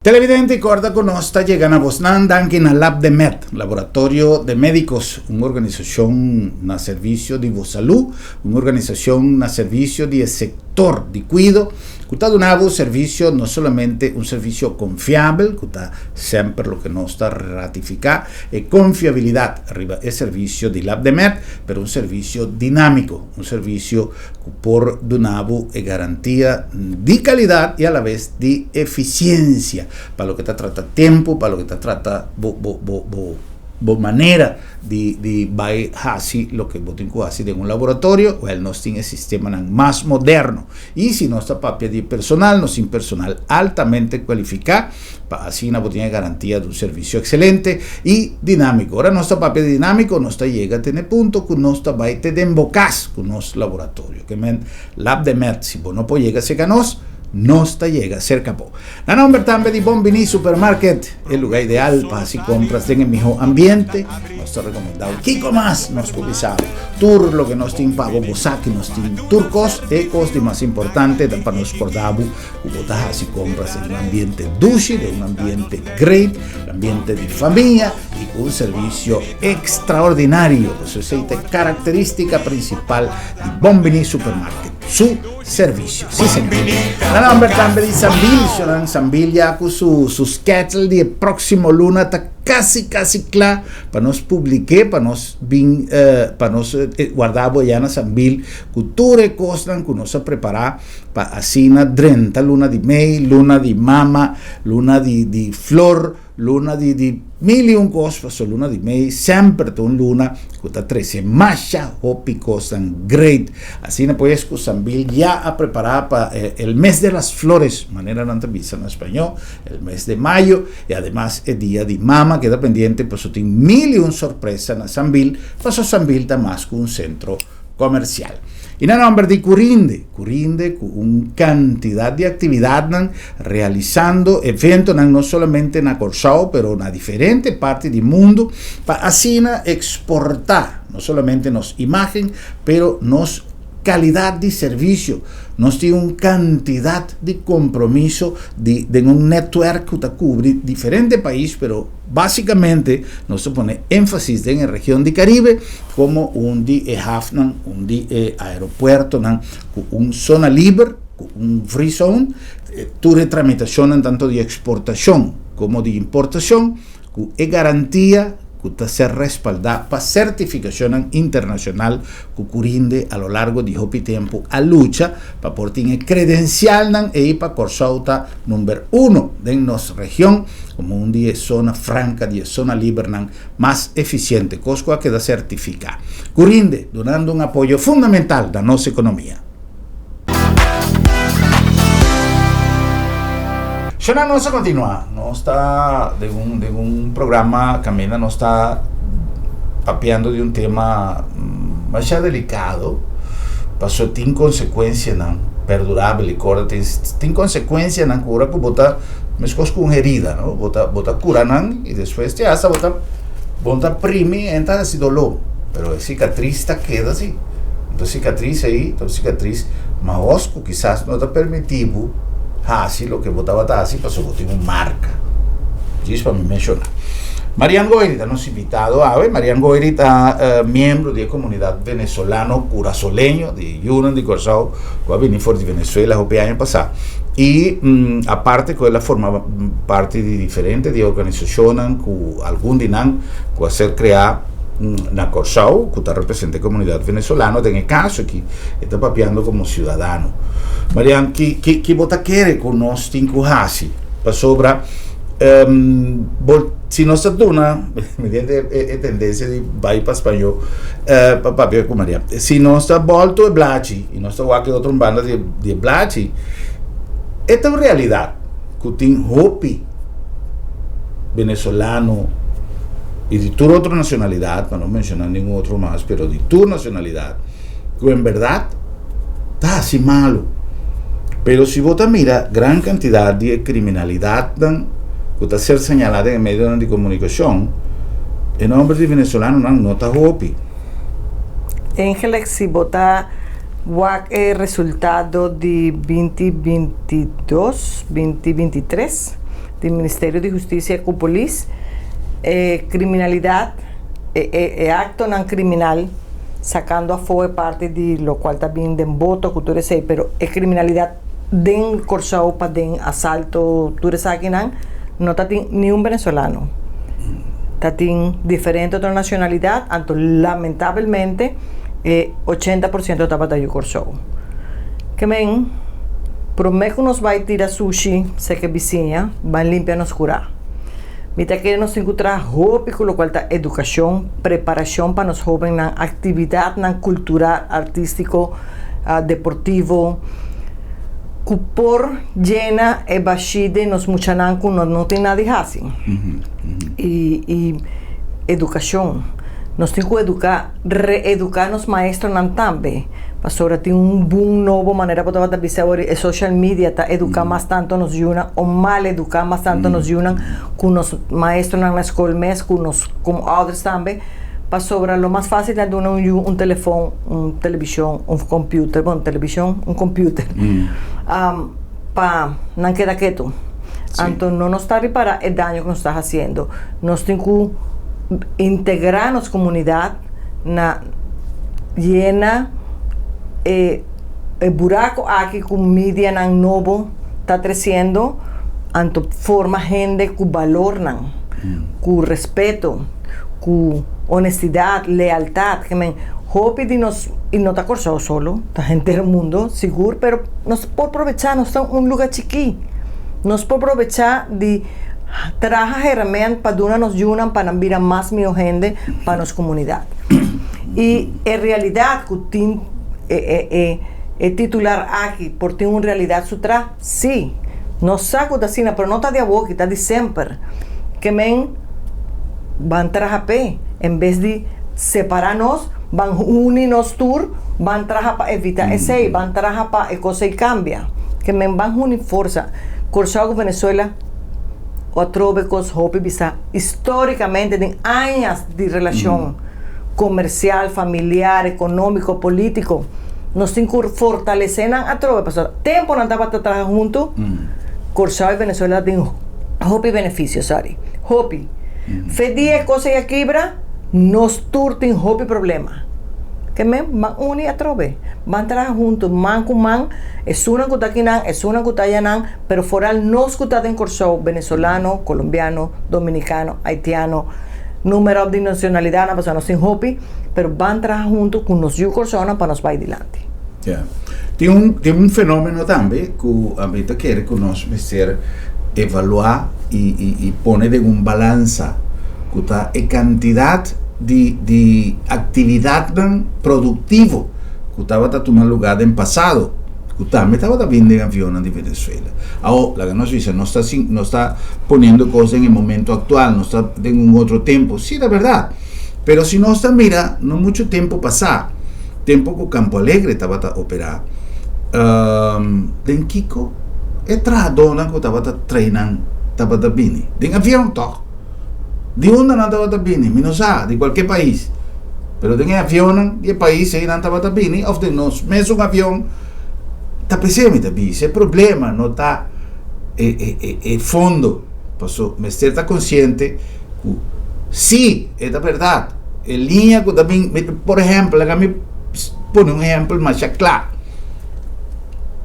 Televidente, corda cu nos ta yega na bosnan danki na Lab de Med, Laboratorio de Medicos, un organisacion na servicio di bo salud, un organisacion na servicio di e sector di cuido, cu ta duna bo servicio, no solamente un servicio confiabel, cu ta semper loke nos ta ratifica, e confiabilidad riba e servicio di Lab de Med, pero un servicio dinamico, un servicio cu por duna bo e garantia di calidad y alaves di eficiencia pa loke ta trata tempo, pa loke ta trata bo bo bo bo bo manera di di bay haci loke bo tin cu haci den un laboratorio, wel nos tin e sistemanan mas moderno y si nos ta papia di personal nos tin personal altamente cualifica pa asina bo tin e garantia di un servicio excelente y dinamico. Ora nos ta papia di dinamico nos ta yega te n'e punto cu nos ta bay te den bo cas cu nos laboratorio. Ke men Lab de Med, si bo no por yega cerca nos, nos ta yega cerca bo. Na nomber tambe di Bon Bini Supermarket, e lugar ideal pa haci compras den e miho ambiente, nos ta recomenda bo kico mas nos por bisa bo. Tur loke nos tin pa bo, bo sa cu nos tin tur cos, e cos di mas importante ta pa nos corda bo Ku bo ta hasi kompras den un ambiente dushi, den un ambiente great, ambiente di famia i ku un servisio ekstraordinario. Pasobra esei ta e karakterístika prinsipal di Bon Bini Supermarket, su servisio. Sí, señor. Na nomber tambe di Sambil, señornan Sambil ya ku su su schedule di e próksimo luna ta kasi kasi kla pa nos publik'é, pa nos bin pa nos warda bo ya na Sambil ku tur e kosnan ku nos a prepará. Pa asina drenta luna di mei, luna di mama, luna di di flor, luna di di mil i un kos, paso luna di mei semper ta un luna ku ta trese masha hopi kosnan great. Asina pues ku Sambil ya a prepara pa el mes de las flores, manera nan ta bisa na spañó, el mes de mayo, i ademas e dia di mama keda pendiente paso tin mil i un sorpresa na Sambil, paso Sambil ta mas ku un sentro komersial. I na nòmber di Curinde, Curinde ku un kantidat di aktividatnan realisando eventonan no solamente na Kòrsou pero na diferente parti di mundu pa asina eksportá no solamente nos imágen pero nos kalidat di servisio. Nos tin un kantidat di kompromiso di den un nètwèrk ku ta kubri diferente pais pero Básikamente nos ta pone énfasis den e region di Karibe komo un di e hafnan, un di e aeropuertonan ku un zona liber, ku un free zone, tur e tramitashonnan tanto di eksportashon komo di importashon ku e garantia ku. ku ta ser respaldá pa sertifikashonnan internashonal ku Curinde a lo largo di hopi tempu a lucha pa por tin e kredensialnan ei pa Kòrsou ta number uno den nos region komo un di e zona franka di e zona libernan mas efisiente, kos ku a keda sertifiká. Curinde dunando un apoyo fundamental na nos ekonomia. Shona nos a continua. Nos ta den un den un programa caminda nos ta papiando di un tema masha delicado paso tin consecuencianan perdurabel y corda tin tin consecuencianan cu ora cu bo ta mescos cu un herida no bo ta bo ta cura nan y despues te hasta bo ta bo ta primi en ta haci dolor pero e cicatriz ta keda si. Anto sikatris ei ta un sikatris mahos ku kisas no ta permití bo hasi loke bo tabata hasi pasobra bo tin un marka. Djis pa mi menshoná. Marian Goiri ta nos invitado awe. Marian Goiri ta miembro di e komunidat venezolano kurasoleño di yunan di Kòrsou ku a bini for di Venezuela hopi aña pasá. I aparte ku el a forma parti di diferente di organisashonnan ku algun di nan ku a ser kreá na Kòrsou ku ta representa e komunidat venezolano den e kaso aki e ta papiando komo siudadano. Marian, ki ki ki bo ta kere ku nos tin ku hasi? Pasobra bo si nos ta duna mediante e e tendensia di bai pa spañó pa papia ku Marian si nos ta bòltu e blachi i nos ta wak e otro banda di di e blachi e ta un realidat ku tin hopi venezolano y di tur otro nacionalidad, pa no menciona ningun otro mas, pero di tur nacionalidad, cu en berdad ta haci malo. Pero si bo ta mira gran cantidad di e criminalidadnan cu ta ser señala den e medionan di comunicacion, e nomber di venezolanonan no ta hopi. Eigenlijk si bo ta wak e resultado di 2022, 2023, di Ministerio di Hustisia ku polis, e kriminalidat, e e aktonan kriminal, sakando afó e parti di lokual ta bin den boto ku tur esei, pero e kriminalidat den Kòrsou pa den asalto tur esakinan no ta tin niun venezolano. Ta tin diferente otro nashonalidat, anto lamentabelmente e ochenta por siento tabata yu Kòrsou. Ke men, promé ku nos bai tira sushi seke bisiña, ban limpia nos kurá. Mi ta kere nos tin ku traha hopi ku lokual ta edukashon, preparashon pa nos hóbennan, aktividatnan kultural, artístiko, deportivo, ku por yena e bashí den nos muchanan ku no no tin nada di hasi. I i edukashon. Nos tin ku eduká. Reeduká nos maestronan tambe, pasobra tin un boom nobo manera bo tabata bisa awor e social media ta eduká mas tanto nos yunan o mal eduká mas tanto nos yunan ku nos maestronan na skol mes ku nos komo ouders tambe, pasobra lo mas fásil ta duna un yu un telefon, un televishon, un computer, bon televishon, un computer pa nan keda ketu. Anto no nos ta ripará e daño ku nos ta hasiendo. Nos tin ku integrá nos komunidat na yena e e buraku aki ku medianan nobo ta tresiendo, anto forma hende ku balornan, ku respeto, ku honestidat, lealtat. Ke men hopi di nos, i no ta Kòrsou solo, ta henter mundo sigur, pero nos por probechá, nos ta un lugá chikí. Nos por probechá di traha herment pa duna nos yunan pa nan bira mas mihó hende pa nos komunidat. I e realidat ku tin e e e e titular aki por tin un realidat su tra? Sí. Nos sa ku ta asina, pero no ta di awoki, ta di semper. Ke men ban traha p'e, en bes di separá nos, ban uni nos tur, ban traha pa evitá esei, ban traha pa e kos ei kambia. Ke men ban huni forsa. Kòrsou ku Venezuela atrobe kos hopi bisa histórikamente den añas di relashon komersial, familiar, ekonómiko, polítiko. Nos tin ku fortalesé nan atrobe pasobra tempu nan tabata traha huntu, Kòrsou i Venezuela tin hopi benefisio, sorry, hopi. Fe dia e kos ei a kibra, nos tur tin hopi problema. Ke men ban uni atrobe, ban traha huntu, man ku man, esunnan ku ta akinan, esunnan ku ta ayanan, pero foral nos ku ta den Kòrsou, venezolano, kolombiano, dominikano, haitiano, Numero di nacionalidad nan pasobra nos tin hopi, pero ban traha hunto cu nos yu Corsounan pa nos bay dilanti. Ya. Tin un tin un fenomeno tambe cu ami ta kere cu nos mester evalua y y y pone den un balansa cu ta e cantidad di di actividadnan productivo cu tabata tuma lugar den pasado. Ku tambe tabata bin den avionnan di Venezuela. Awo, laga nos bisa, nos ta sin, nos ta poniendo kos den e momento aktual, nos ta den un otro tempu. Sí, ta bèrdat. Pero si nos ta mira no muchu tempu pasá, tempu ku Campo Alegre tabata operá, den kiko e trahadónan ku tabata treinan tabata bini? Den avion tòg? Di unda nan tabata bini? Mi no sa, di kualke pais. Pero den e avionnan di e pais ei nan tabata bini òf den nos mesun avion. Ta p'esei mi ta bisa, e problema no ta e e e e fondo, paso mester ta konsiente ku si e ta bèrdat e liña ku ta bin, por ehèmpel, laga mi pone un ehèmpel masha kla,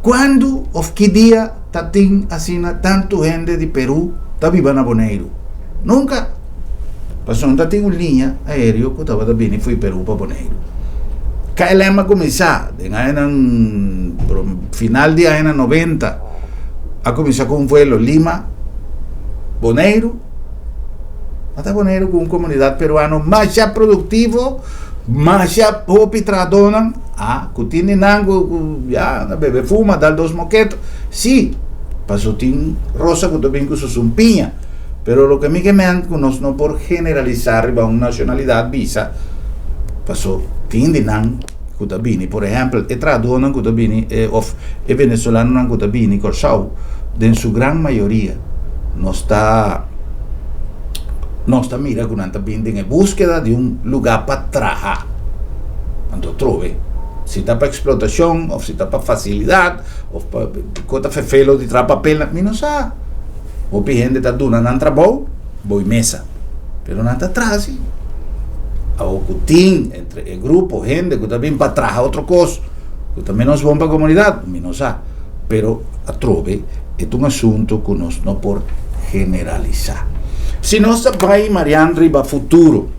kuandu òf ki dia Ta tin asina tantu hende di Perú ta biba na Boneiru? Nunka! Pasobra ta tin un liña aéreo ku tabata bini fo'i Perú pa Boneiru. KLM a kuminsá den añanan final di añanan 90 a kuminsá ku un vuelo Lima, Boneiru. Ata Boneiru ku un komunidat peruano masha produktivo, masha hopi trahadónan, ah, ku tin di nan ku ku ya ta bebe fuma, dal dos moketo. Sí, paso tin rosa ku ta bin ku su sumpiña. Pero loke mi ke men ku nos no por generalisá riba un nashonalidat bisa, paso tin di nan ku ta bini, por ehèmpel e trahadónan ku ta bini òf e venezolanonan ku ta bini Kòrsou, den su gran mayoria nos ta nos ta mira ku nan ta bin den e búskeda di un lugá pa traha. Anto trobe si ta pa eksplotashon òf si ta pa fasilidat òf pa ku ta fefelo di traha papelnan mi no sa. Hopi hende ta duna nan trabou boi mesa pero nan ta traha si. Awor ku tin entre e grupo hende ku ta bin pa traha otro kos ku ta menos bon pa komunidat mi no sa. Pero atrobe e ta un asunto ku nos no por generalisá. Si nos ta bai Marian riba futuro,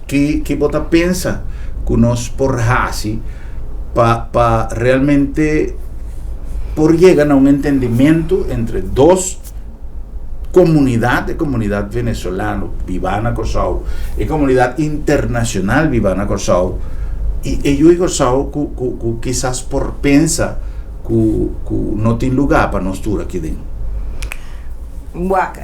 ki ki bo ta pensa ku nos por hasi pa pa realmente por yega na un entendimiento entre dos komunidat, e komunidat venezolano bibá na Kòrsou, e komunidat internashonal bibá na Kòrsou i e yu di Kòrsou ku ku ku kisas por pensa ku ku no tin lugá pa nos tur aki den. Wak,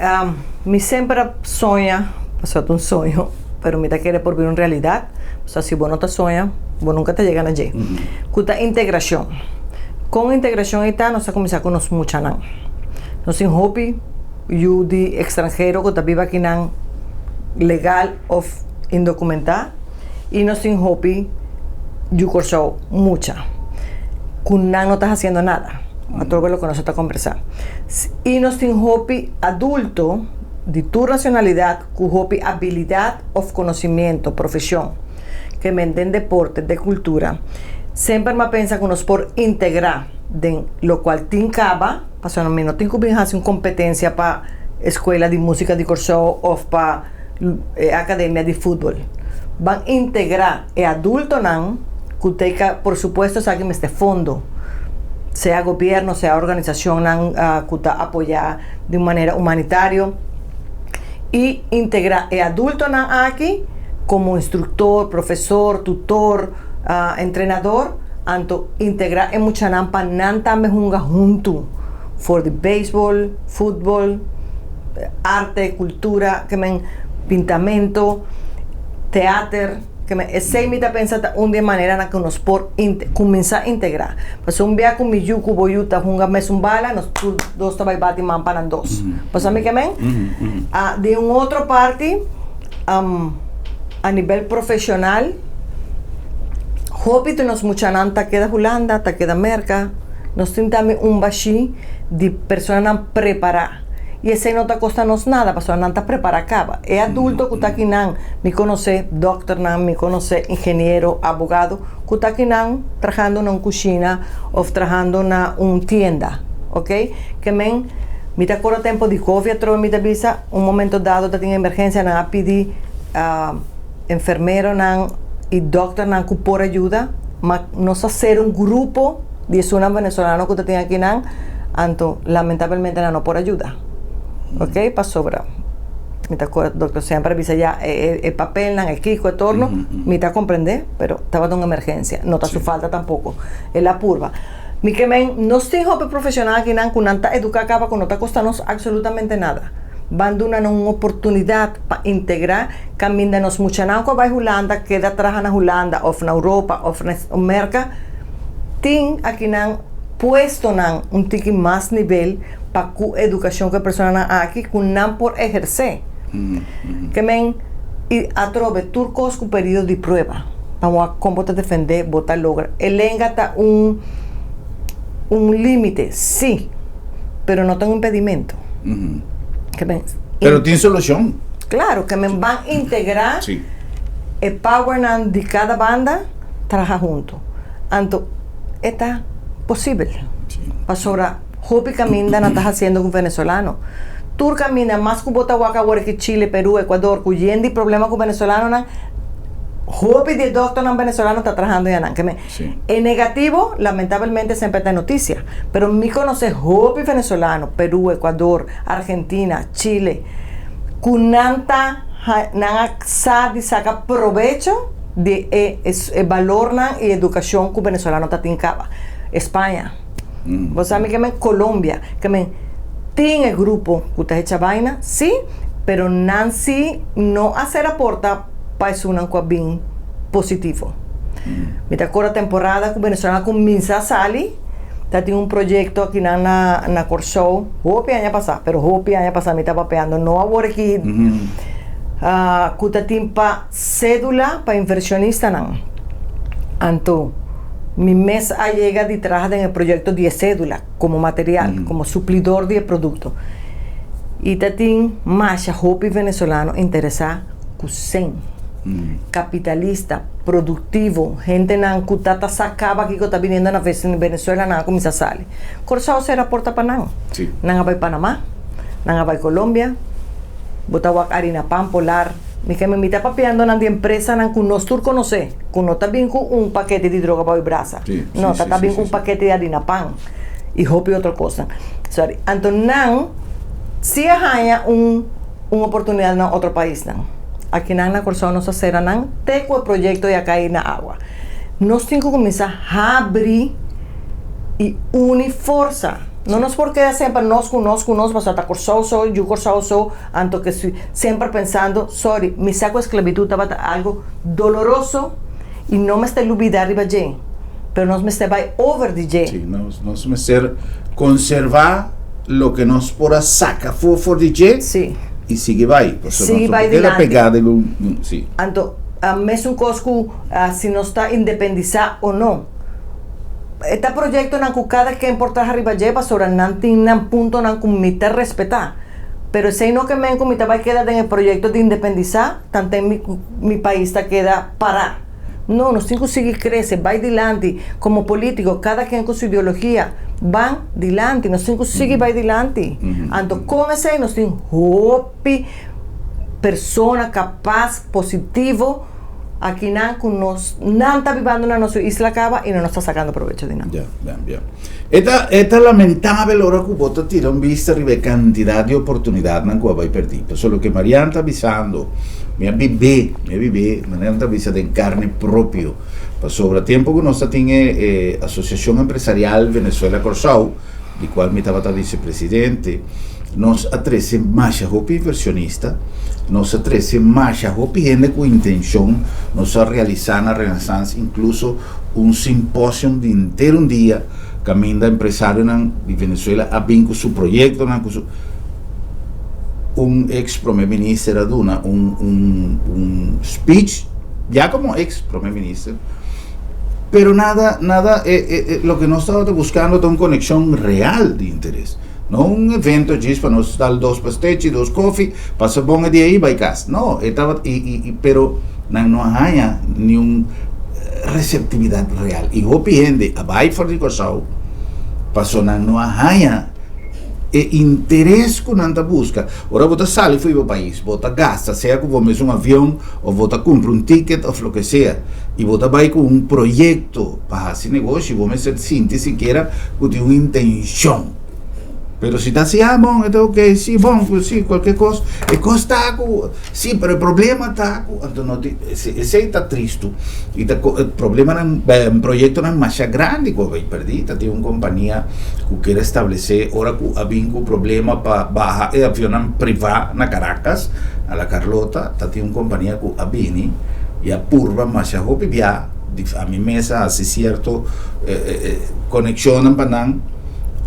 mi semper a soña, pasobra ta un soño, pero mi ta kere por bira un realidat, pasobra si bo no ta soña, bo nunka ta yega na dje, ku ta integrashon. Kon integrashon ei ta? Nos ta kuminsá ku nos muchanan. Nos tin hopi yu di ekstranhero ku ta biba akinan legal òf indokumentá i nos tin hopi yu Kòrsou mucha ku nan no ta hasiendo nada, atrobe loke nos a ta kombersá. I nos tin hopi adulto di tur nashonalidat ku hopi abilidat òf konosimiento, profeshon, ke men den deporte, den kultura. Semper mi a pensa ku nos por integrá. Den lokual tin kaba, pasobra mi no tin ku bin hasi un kompetensia pa eskuela di músika di Kòrsou òf pa e akademia di futbòl. Ban integrá e adultonan ku ta ka, por supuesto esaki mester fondo, sea gobièrnu, sea organisashonnan ku ta apoyá di un manera humanitario, i integrá e adultonan aki komo instruktor, profesor, tutor, entrenador, anto integrá e muchanan pa nan tambe hunga huntu for di beisbol, futbol, arte, kultura, ke men pintamento, teater, ke men esei mi ta pensa ta un di e maneranan ku nos por kuminsá integrá. Pasobra un bia ku mi yu ku bo yu ta hunga mesun bala, nos tur dos ta bai bati man pa nan dos. Bo sa mi ke men? Di un otro parti. A nivel profesional, hopi di nos muchanan ta keda Hulanda, ta keda Merka. Nos tin tambe un bashí di personanan prepará. I esei no ta kosta nos nada pasobra nan ta prepará kaba. E adulto ku ta akinan, mi konosé dòkternan, mi konosé ingeniero, abogado, ku ta akinan trahando na un kushina òf trahando na un tienda, oke. Ke men, mi ta kòrda tempu di Covid atrobe mi ta bisa. Un momento dado ta tin emergencia nan a pidi Enfermeronan i dòkternan ku por a yuda, ma nos a ser un grupo di esunnan venezolano ku ta tin akinan, anto lamentabelmente nan no por a yuda. Ok, pasobra mi ta kor dòkter semper a bisa ya e e papelnan, e kiko, e torno, mi ta komprendé, pero tabata un emergensia, no ta su falta tampoko, el a purba. Mi ke men, nos tin hopi profeshonal akinan ku nan ta eduká kaba ku no ta kosta nos absolutamente nada. Ban duna nan un oportunidat pa integrá kaminda nos muchanan ku a bai Hulanda keda traha na Hulanda òf na Europa òf na Merka tin akinan puestonan un tiki mas nivel pa ku edukashon ku e personanan aki ku nan por ehersé. Ke men i atrobe tur kos ku periodo di prueba pa wak kon bo ta defendé bo ta logra. E lenga ta un un límite sí. pero no ta un impedimento. Ke men Pero tin solucion. Claro, ke men ban integra e powernan di kada banda traha hunto. Anto e ta posibel. Pasobra hopi kaminda nan ta hasiendo ku venezolano. Tur kaminda, mas ku bo ta wak awor aki Chile, Peru, Ecuador, ku yen di problema ku venezolanonan, hopi di e dokternan venezolano ta trahando yanan. Ke men E negativo lamentabelmente semper ta e noticia, pero mi conoce hopi venezolano, Peru, Ecuador, Argentina, Chile, cu nan ta nan a sa di saca probecho di e e balornan y educacion cu venezolano ta tin caba. España, bo sa mi ke men Colombia, ke men tin e grupo cu ta hecha baina, si, pero nan si no a cera porta pa esunnan ku a bin positivo. Mi ta kora temporada ku Venezuela a kuminsá sali, ta tin un proyekto akinan na na Kòrsou hopi aña pasá, pero hopi aña pasá mi ta papiando, no awor aki, ku ta tin pa sédula pa invershonistanan. Anto mi mes a yega di traha den e proyekto di e sédula komo material, komo suplidor di e produkto. I ta tin masha hopi venezolano interesá ku sen, kapitalista, produktivo, hentenan ku ta ta sa kaba kiko ta biniendo na Venezuela nan a kuminsá sali. Kòrsou sera porta pa nan. Nan a bai Panamá, nan a bai Colombia, bo ta wak harina pan polar. Mi ke mi ta papiando nan di empresanan ku nos tur konosé, ku no ta bin ku un pakete di droga bou e brasa. No, ta ta bin ku un pakete di harina pan i hopi otro kosnan. Sorry. Anto nan si a haña un. un oportunidad na otro paisnan. Akinan na Kòrsou nos a sera nan te ku e proyekto ya kai na awa. Nos tin ku kuminsá habri i uni forsa. No nos por keda semper nos ku nos ku nos pasobra ta Kòrsou so, yu Kòrsou so, anto ke si semper pensando, sorry, mi sa ku esklabitut tabata algu doloroso i no mester lubida riba dje, pero nos mester bai over di dje. Sí, nos nos mester konservá loke nos por a saka for for di dje Sí. i sigui bai. Pasobra Sigui nos no bai por keda dilanti. pegá den un, sí. Anto, mesun kos ku si nos ta independisá o no. E ta proyektonan ku kada ken por traha riba dje pasobra nan tin nan puntonan ku mi ta respetá. Pero esei no ke men ku mi ta bai keda den e proyekto di independisá tanten mi mi pais ta keda pará. No, nos tin ku sigui krese, bai dilanti komo polítiko, kada ken ku su ideologia, ban dilanti, nos tin ku sigui bai dilanti. Anto kon esei nos tin hopi persona kapas, positivo akinan ku nos nan ta bibando na nos isla kaba i no nos ta sakando probecho di nan. Ya, ya, ya. E ta, e ta lamentabel ora ku bo ta tira un bista riba e kantidat di oportunidatnan ku a bai pèrdí. Pasobra loke Marian ta bisando, mi a bib'é, mi a bib'é, manera nan ta bisa den karne propio. Pasobra tempu ku nos ta tin e e Asosiashon Empresarial Venezuela Kòrsou, di kual mi tabata visepresidente, nos a trese masha hopi inversionista, nos a trese masha hopi hende ku intenshon, nos a realisá na Renaissance inkluso un simposium di henter un dia kaminda empresarionan di Venezuela a bin ku su proyektonan, ku su un ex prome minister a duna un un un speech ya komo ex prome minister pero nada nada e e loke nos tabata buskando ta un konekshon real di interes no un evento djis pa nos dal dos pastechi dos kofi pasa bon e dia ei bai kas no e tabata i i i pero nan no a haña niun reseptividat real i hopi hende a bai for di Kòrsou paso nan no a haña. E interes ku nan ta buska. Ora bo ta sali for di bo pais, bo ta gasta, sea ku bo mes un avion òf bo ta kumpra un ticket òf loke sea, i bo ta bai ku un proyekto pa hasi negoshi, bo mester sinti sikiera ku tin un intenshon. Pero si ta si, ah bon, e ta ok, si bon, si cualkier cos, e cos ta cu, si, pero e problema ta cu, anto no tin, esey ta tristu, y ta problemanan, proyectonan masha grandi cu a bay perdi, ta tin un compania cu kier establece ora cu a bin cu problema pa baha e avionnan priva na Caracas, na La Carlota, ta tin un compania cu a bini y a purba masha hopi bia, ami mes a haci cierto conexionnan pa nan.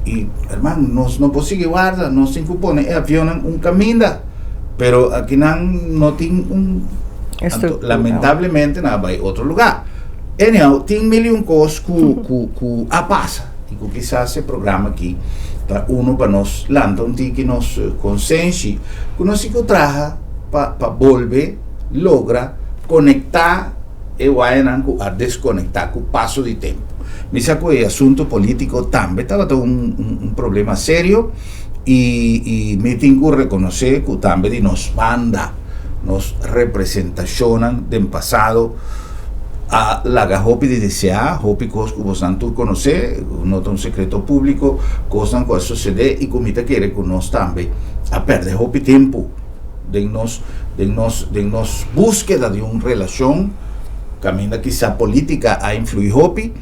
I, herman, nos no por sigui warda, nos tin ku pone e avionnan un kaminda. Pero akinan no tin un anto lamentablemente nan a bai otro lugá. Anyhow, tin mil i un kos ku ku ku a pasa i ku kisas e programa aki ta unu pa nos lanta un tiki nos konsenshi ku nos tin ku traha pa pa bolbe logra konektá E wayanan ku a deskonektá ku paso di tempu. Mi sa ku e asuntu polítiko tambe tabata un un problema serio i i mi tin ku rekonosé ku tambe di nos banda nos representashonnan den pasado a laga hopi di deseá, hopi kos ku bosnan tur konosé, no ta un sekreto públiko, kosnan ku a susedé i ku mi ta kere ku nos tambe a pèrdè hopi tempu. Den nos den nos den nos búskeda di un relashon kaminda kisá polítika a influí hopi,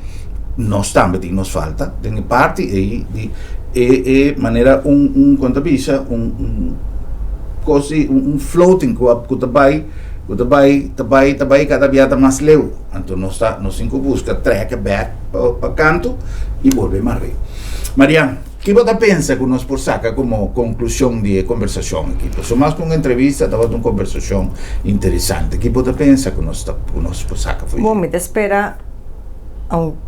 nos tambe tin nos falta den e parti ei di e e manera un un kon ta bisa un un kos di un un floating ku a ku ta bai ku ta bai ta bai ta bai kada bia ta mas leu. Anto nos ta nos tin ku buska trèk bèk pa pa kantu i bolbe mar'é. Marian. Ki bo ta pensa ku nos por saka komo konklushon di e kombersashon aki? Pasobra mas ku un entrevista tabata un kombersashon interesante. Ki bo ta pensa ku nos ta ku nos por saka for Bon, mi ta spera,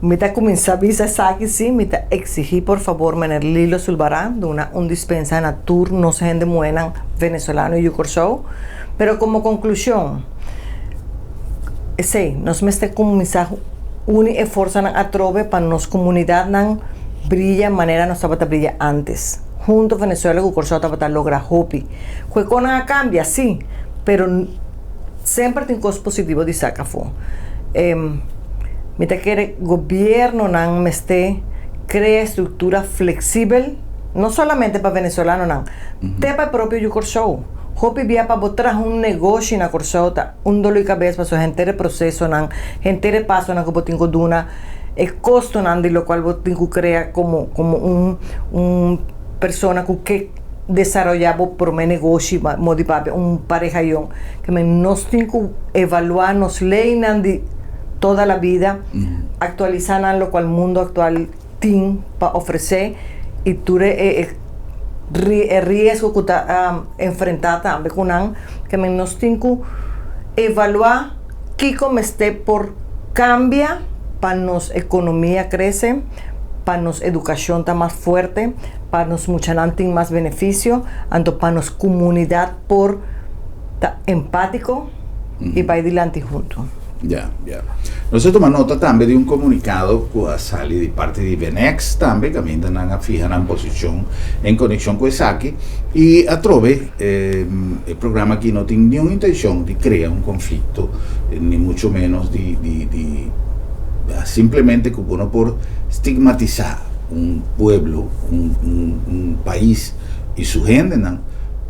mi ta kuminsá bisa esaki sí, mi ta eksigí por fabor meneer Lilo Sulbarán duna un dispensa na tur nos hende muhénan venezolano i yu Kòrsou. Pero komo konklushon, esei, nos mester kuminsá uni e forsanan atrobe pa nos komunidatnan Brilla manera nos tabata brilla antes. Hunto Venezuela ku Kòrsou tabata logra hopi. Ku e konan a kambia, sí, pero semper tin kos positivo di saka afó. Mi ta kere gobiernonan mester krea struktura fleksibel, no solamente pa venezolanonan, te pa e propio yu Kòrsou. Hopi bia pa bo traha un negoshi na Kòrsou ta un dolo di kabes pasobra henter e prosesonan, henter e pasonan ku bo tin ku duna. E kostonan di lokual bo tin ku krea komo komo un un persona ku ke desaroyá bo promé negoshi mo di papia un pareha yon ke men nos tin ku evaluá nos leinan di toda la bida aktualisá nan lokual mundo aktual tin pa ofresé i tur e e e riesgo ku ta enfrentá tambe ku nan ke men nos tin ku evaluá kiko mester por kambia pa nos ekonomia krese, pa nos edukashon ta mas fuerte, pa nos muchanan tin mas benefisio, anto pa nos komunidat por ta empátiko i bai dilanti huntu. Ya, ya. Nos a tuma nota tambe di un komunikado ku a sali di parti di Venex tambe kaminda nan a fiha nan posishon en konekshon ku esaki i atrobe E programa aki no tin niun intencion di crea un conflicto, ni mucho menos di di di simplemente cu bo no por stigmatisa un pueblo, un un un pais y su hendenan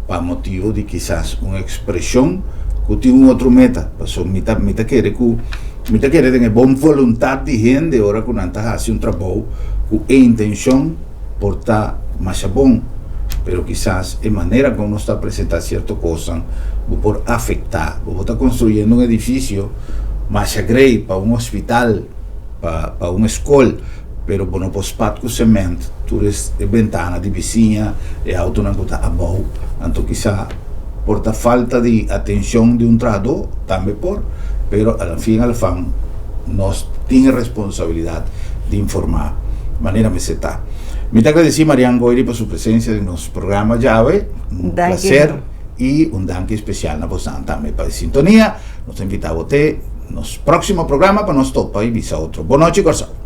pa motibo di kisas un expresion cu tin un otro meta. Pasobra mi ta mi ta kere cu mi ta kere den e bon voluntad di hende ora cu nan ta haci un trabou cu e intencion por ta masha bon, pero kisas e manera kon nos ta presentá sierto kosnan bo por afektá. Bo por ta konstruyendo un edifisio masha grei pa un hospital, pa pa un eskol, pero bo no por spat ku sement tur e bentana di bisiña, e outonan ku ta abou. Anto kisa por ta falta di atenshon di un trahadó, tambe por, pero al fin al fan nos tin e responsabilidat di informá manera mester ta. Mi ta agradesí Marian Goiri pa su presensia den nos programa djawe. Un plaser i un danki spesial na bosnan tambe pa e sintonia. Nos ta invitá bo te nos próksimo programa pa nos topa i bisa otro. Bon nochi Kòrsou!